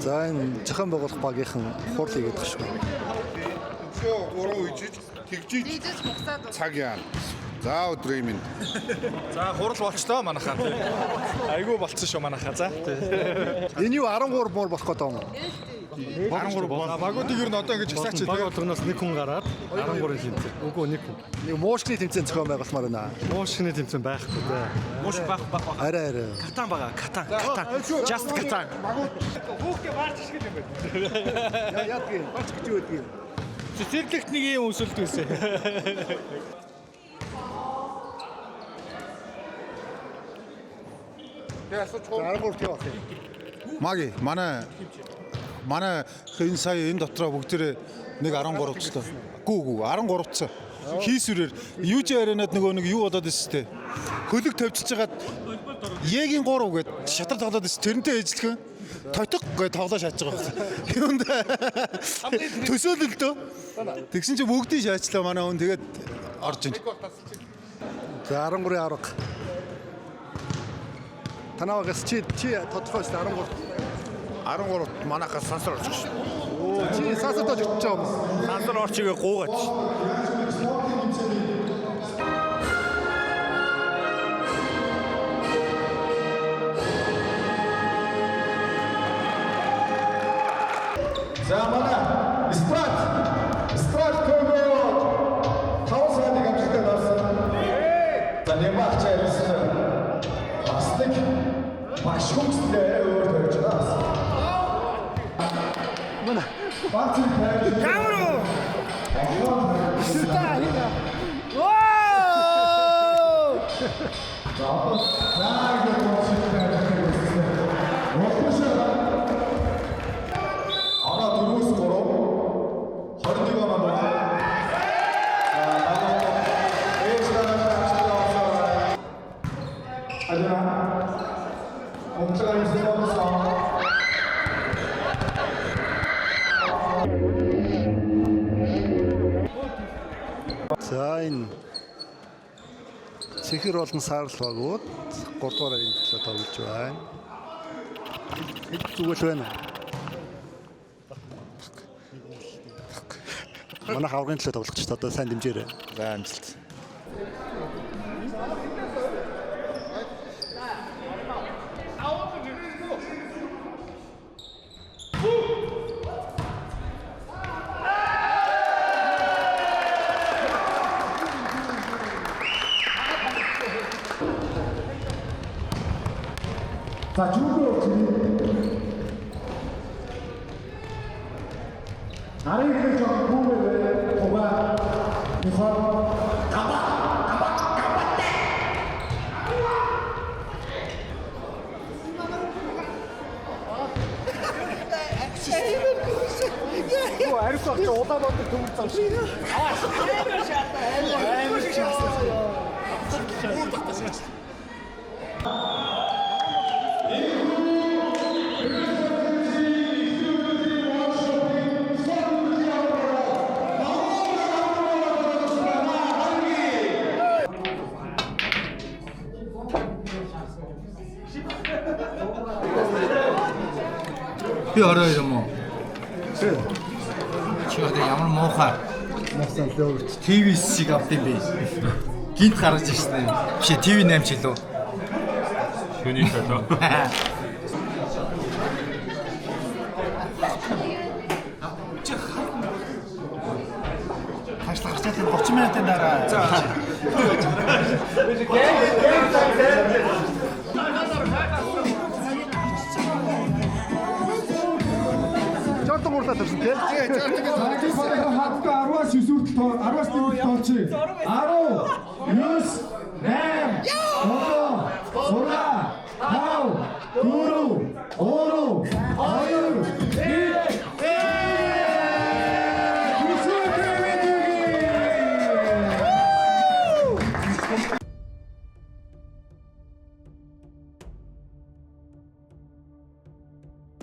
За, энэ зохион байгуулах багийнхан хурал хийгээд байгаа шүү. Өглөө 3 үжиж тэгжиж цаг яана. За, өдрийн мэнд. За, хурал болчлоо манайхаа тий. Айгүй болцсон шүү манайхаа, за. Энэ юу 13 муур болох гэдэг юм уу? 13 бол. Багуудыг ер нь одоо ингэж гисаач Баг болгоноос нэг хүн гараад 13-ын тэмцээн. Үгүй, нэг хүн. Нэг муушкны тэмцээн зохион байгуулмаар байна. Муушкны тэмцээн байхгүй дээ. Мууш байх байх байх. Арай арай. Катан байгаа. Катан. Катан. Just катан. Яа, яадгийг бач гэж юу гэдгийг. Цэцэрлэгт нэг юм өсөлт байсан. Тэгээ асууч. 13 тийм болох юм. Маги, манай энэ сая энэ дотроо бүгдээрээ нэг 13 цлоо. Гүү гүү 13 цоо. Хийсвэрээр UJ аренад нөгөө нэг юу болоод ирсэн те. Хөлөг тавьчихж хагаад Егийн 3 гээд шатар тоглоод ирсэн. Тэрнтэй ээжлэхэн тойтог гээд тоглоо шааж байгаа байхгүй. Юунд төсөөлөл дөө. Тэгсэн чи бүгдийг шаачлаа манай хүн, тэгээд орж ин. За, 13-ын авраг. Танаагаас чи тодорхой шүү дээ 13. 13-т манайхаа сансар орчих шин. Оо, чи сансартаж очиж байгаа юм уу? Сансар орчигээ гуугаад. За, манай Страт Көмөө 5 саадыг амжилттай давсан. За, Нямбагч ярьсан. Бас нэг багш хүмүүстээ арай өөр тавьж байгаа. Манай Баг зэрэг тавьж. Ямар уу? За, одоо за гэж бодсон. Ороо 4-3 21 оноо байна. За, манай ээж дараа амжилттай авсан. Ажина. Умцгаа юмсан болсон. За, энэ Цэнхэр болон Саарл багууд 3 дугаар авийн төлөө тоглож байна. Хэд зүгээр л байна. Манайх аврагын төлөө тоглох ч одоо сайн дэмжээрэй. За, амжилт. За, жүгөө орж ирээ. Арын хэрэг жоо хүүгээ тугаа нөхөр габа габа габатай. Арих баг чи Улаанбаатар төмөр зам шиг. Амар шатаа. Би орой юм уу? Чи одоо ямар муухай Насан лөөрч. TV-сийг авд юм бэ? Гинт гаргаж ирсэн юм. Биш ээ, TV8 ч илүү. Шөнийн шалаа. Ташлах гарчаад 30 минутын дараа. За. Жортон гурлаа тавьсан тий. Хатгаа 10-аас 9 хүртэл 10-аас 1 хүртэл тоолчих. 10